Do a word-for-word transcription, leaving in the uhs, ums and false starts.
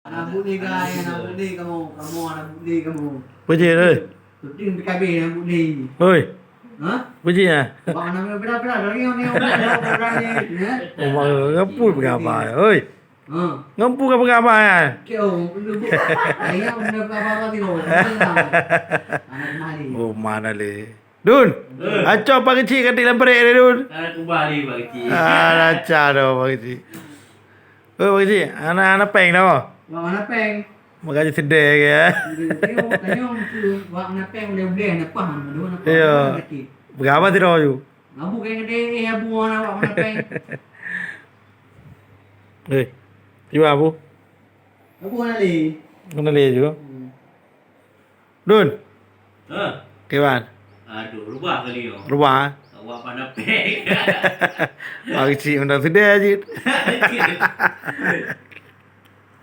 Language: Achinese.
Anak buet lé, guys, anak buet lé kamoe, kamoe anak buet lé kamoe. Peue jih, oi? Syuting P K B anak buet lé. Oi. Ha? Peue jih, ah? Wak anak buet lé, lagi ni, ya? Oh, ma-, ngon peue peugah haba, oi? Ha? Ngon peue ka peugah haba, ya? Keu, oh, lu bu-, ayah, beuna peugah haba tadi, oh. Anak mali. Oh, mana le? Dun, eh, aco Pak Keuchik ka tiek lam prek deh, Dun. Ah, kubah lé Pak Keuchik. Ah, aco dah Pak Keuchik. Oh, Pak Keuchik, hana, hana péng dah. Wak hana péng. Makajih sedih ke, ya? Tengok, tengok tu, wak hana péng, boleh-boleh hana pah, hana pah. Iya. Hana sakit. Berapa tu dah, Ju? Abu kan gede, eh, abu hana, wak hana péng. Eh, cuba, Abu. Abu hana lé. Hana lé, Ju. Hmm. Dun. Ha? Kiban? Aduh, rubah kali nyoe. Rubah, eh? Awak pandai péng. Pak Keuchik mantong sedih jih.